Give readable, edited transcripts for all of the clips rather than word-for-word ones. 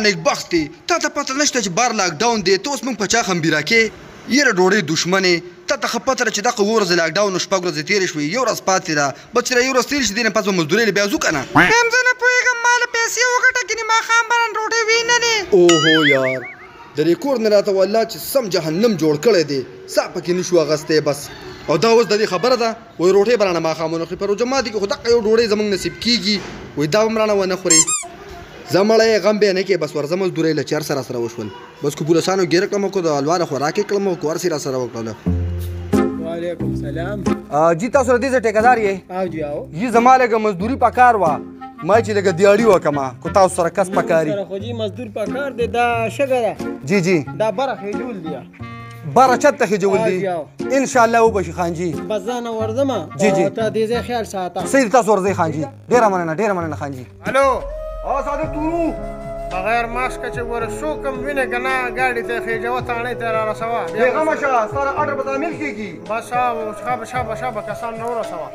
نیکبختې، تا ته پته نشته چې بار لاک ډاون دی، ته اوس موږ په چا خمبیره کې؟ یره ډوډۍ دښمنې، تا ته ښه پته ده چې دغه اووه ورځې لاک ډاون 6 ورځې تېرې شوې، یو ورځ پاتې ده، بس چې یو ورځ تېرې شي دې نه پس به مزدورۍ له بیا ځو که نه؟ وایم زه نه پوهېږم، ما له پیسې وګټه ګینې ماښام به رانه ډوډۍ وي نه نې. اوهو یار، د دې کور نه راته والله چې سم جهنم جوړ کړی دی، ساه پکې نشو اخیستی بس. او دا اوس د دې خبره ده، وایي روټۍ به رانه ماښام ونه خوري، په روژه ماتي کې خو دقه یو ډوډۍ زموږ نصیب کېږي، وایي دا به هم رانه ونه خوري. زه مړی غم به یې نه کې، بس ورځه مزدورۍ له چر سره سره وشول، بس که پولیسانو ګیر کړم، که د حلوا له خوراک یې کړم، که هر څه راسره وکړله. وعلیکم سلام. جی تاسو له دې ځای ټیکهدار یې؟ او جی او. جی زما لږه مزدوري پکار وه، ما چې لږه دیاړي وکړم، که تاسو سره کس پکاري. سره خو جی مزدور پکار دی، دا شګه ده. جی جی. دا بره خېجول دی. بره چت ته خېجول دی؟ ان شاء الله وبه شي خان جی. بس زه نه ورځم. جی جی. ته دې ځای خیال ساته. صحیح، تاسو ورځئ خان جی. ډېره مننه، ډېره مننه خان جی. الو. او صادق تورو، بغیر ماسک چې ګوره څوک هم وینې که نه ګاډي ته یې خېجوه، تاڼې ته یې را رسوه. بېغمه شه، ستا د ارډر به تعمیل کېږي. بس شابه شابه شابه کسان را ورسوه.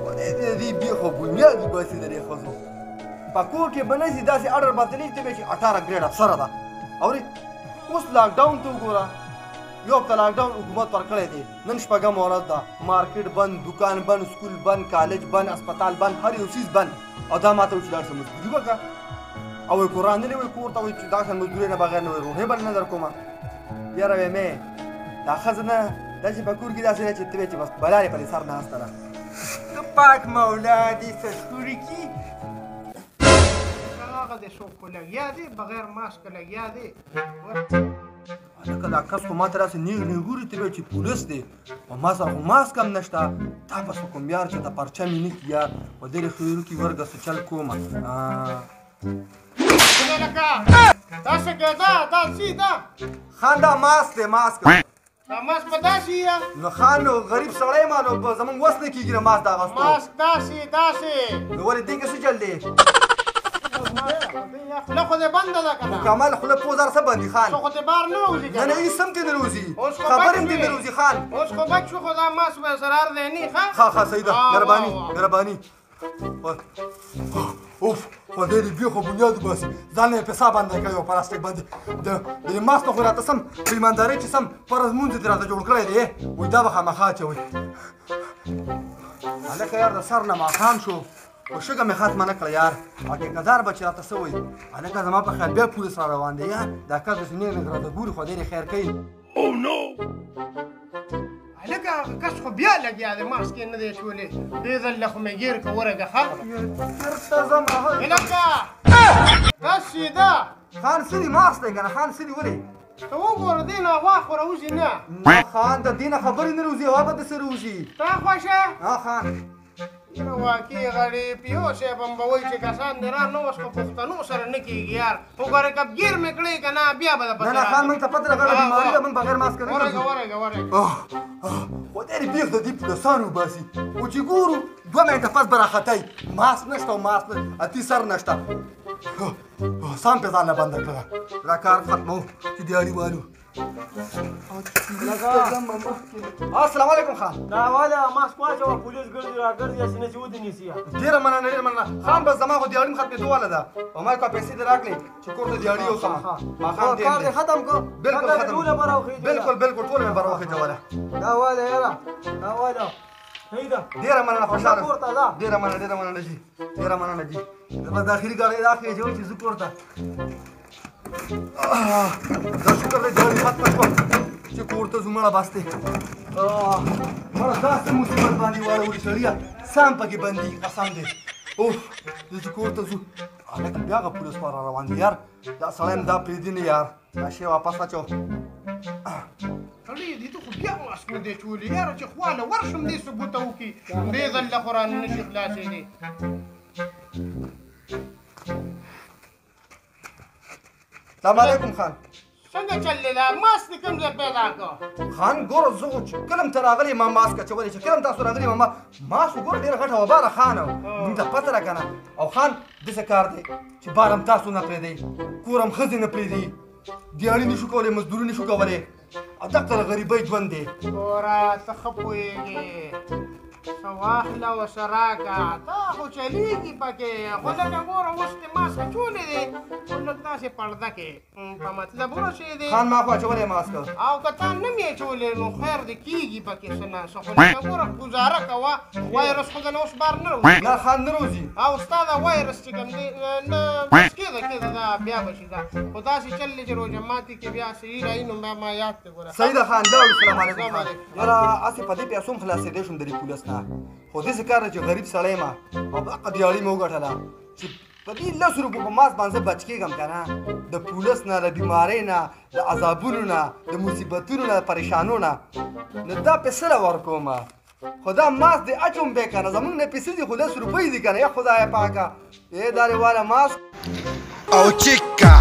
خدای دې دې بېخ او بنیاد وباسي د دې ښځو. په کور کې به نه ځي داسې ارډر باطلېږي ته به چې 18 ګرېډ افسره ده. اورې اوس لاک ډاون ته وګوره، یو هفته لاک ډاون حکومت ورکړی دی، نن شپږم ورځ ده، مارکیټ بند، دکان بند، سکول بند، کالج بند، هسپتال بند، هر یو څیز بند. او دا ماته وایي چې لاړ شه مزدوري وکړه، او وایي کور رانه وایي کور ته وایي چې دا شان مزدوري نه بغیر نه وایي روحې به نه در کومه. یاره وایي مې دا ښځه نه دا چې په کور کې داسې نه چې ته وایې چې بس بلا یې په دې سر ناسته ده. ته پاک مولا دې ستوري کي. هغه دې څوک خو لګیا دی، بغیر ماسک لګیا دی. هلکه دا کس خو ما ته داسې نېغ نېغ ګوري، ته وایې چې پولیس دی، او ما سره خو ماسک هم نشته. تا بس کوم یار چې ته پرچه مې نه کړي یار، په دې خیرو کې ورګه څه چل کومه. لکه دا څه کېده؟ دا څه ده؟ خان دا ماسک دی، ماسک. دا ماسک به داسې یا؟ نو خان نو غریب سړی ما نو زموږ وس نه کېږي نه ماسک د اغوستو. ماسک داسې داسې. نو ولې دې کې څه چل دی؟ خوله خو دې بنده ده که نه؟ مکمل خوله پوزه هر څه بندي خان. څه خو دې بار نه وځي که نه؟ نه، هېڅ هم ترې نه وځي، خبرې هم ترې نه وځي خان. اوس خو بچ شو، خو دا ماسک به سره هر ځای نه ښه؟ ښه ښه صحیح ده، مهرباني مهرباني. اوف خدای دې بېخ او بنیاد وباسي، ځان مې په ساه باندې کړی او پلاستیک باندې. د دې ماسک خو راته سم په ایماندارۍ چې سم فرض مونځ دې راته جوړ کړی دی، وایي دا به خامخا اچوئ. هلکه یار د سر نه ماښام شو، خو شګه مې ختمه نه کړه یار. او ټیکهدار به چې راته څه وایي، هلکه زما په خیال بیا پولیس را روان دی یار. دا کس داسې نېغ نېغ راته ګوري، خدای دې خیر کوي. هلکه هغه کس خو بیا لګیا دی، ماسک یې نه دی اچولی. دې ځل له خو مې ګیر که ورګه ښه. چېرته ځم؟ هلکه داسې ده. خان څه دي؟ ماسک دی که نه؟ خان څه دي؟ ولې؟ ته وګوره دې نه هوا خو راوځي نه. نه خان د دې نه خبرې نه راوځي، هوا به داسې راوځي. تا خوښه؟ ها خان. یاره واقعي غریب یو صاحب هم به وایي چې کسان دې را نه اوس په پښتنو سره نه کېږي یار. وګوره که ګیر مې کړې که نه بیا به د نه نه خان، موږ ته پته ده، غټه بیماري ده، موږ بغیر ماسک نه ورګه ورګه ورګه. خدای دې بېخ د دې پولیسانو وباسي. او چې ګورو 2 منټه پس به راختی، ماسک نشته او ماسک نه، اتي سر نشته. سم پې ځان له بنده کړه، دا کار ختمو چې دیاړي والو. السلام علیکم خان. دا والا ماسک واچوه، پولیس ګرځي راګرځي هسې نه چې ودې نیسي. ډېره مننه، ډېره مننه خان. بس زما خو دیاړي هم ختمېدو واله ده، او ما کوه پیسې دې راکړې چې کور ته دیاړي یوسم. ماښام کار دې ختم کړ؟ بالکل ختم، ټوله به راوخېجوله. بالکل بالکل، ټوله مې به راوخېجوله. دا والا یاره، دا والا صحیح ده. ډېره مننه، خوشحاله. کور ته ځه. ډېره مننه، ډېره مننه جي، ډېره مننه جي. زه بس د اخري ګاډۍ راخېجوم چې ځو کور ته. دا شکر دی دیاړي ختمه شوه چې کور ته ځو. مړه بس دی، مړه داسې مصیبت باندې واړولي سړیه، سم پکې بندي قسم دی. اوف زه چې کور ته ځو، هلکه بیا هغه پولیس را روان دی یار. دا سړی هم دا پرېږدي نه یار، دا شی واپس اچو. سړی دې ته خو بیا ماسک نه دی اچولی یاره، چې خواله ورشم دې ثبوته وکړي، دې ځل له خو رانه نه شي خلاصېدی. سلام علیکم خان. څنګه چل دی؟ دا ماسک دې کوم ځای پیدا کړ؟ خان ګوره، زه خو چې کله هم ته راغلی ما ماسک اچولی، چې کله هم تاسو راغلي ما ماسک. ګوره ډېره غټه وبا ده خان، موږ ته پته ده که نه. او خان داسې کار دی چې بار هم تاسو نه پرېږدئ، کور هم ښځې نه پرېږدي، دیاړي نشو کولی، مزدوري نشو کولی، او دقه د غریبۍ ژوند دی. ګوره ته ښه پوهېږې. څه واخله ورسره راکړه، تا خو چلېږي پکې، خو لږه ګوره اوس دې ماسک اچولی دی، خو لږ داسې پرده کې په مطلب ورسېدې. خان ما خو اچولی ماسک. او که تا نه مې اچولی نو خیر دې کېږي پکې څه نه څه، خو لږه ګوره ګوزاره کوه، وایرس خو درنه اوس بار نه راوځي. نه خان نه راوځي. او ستا دا وایرس چې کوم دی نه بس کېده کېده دا بیا به شي، دا خو داسې چل دی چې روژه ماتي کې بیا صحیح راځي، نو بیا ما یاد دی ګوره. صحیح ده خان، لاړو. سلام علیکم خان. یاره هسې په دې پیسو هم خلاصېدی شوم د دې پولیس نه، خو داسې کار دی چې غریب سړی یم او دغه دیاړي مې وګټله چې په دې لسو روپو په ماسک باندې زه بچ کېږم که نه، د پولیس نه، د بیمارۍ نه، د عذابونو نه، د مصیبتونو نه، د پریشانو نه، نو دا پیسې له ورکوم. خو دا ماسک دې اچوم بیا که نه، زمونږ نه پیسې دي خو 10 روپۍ دي که نه. یا خدایه پاکه، ای دا دې واله ماسک او چکا.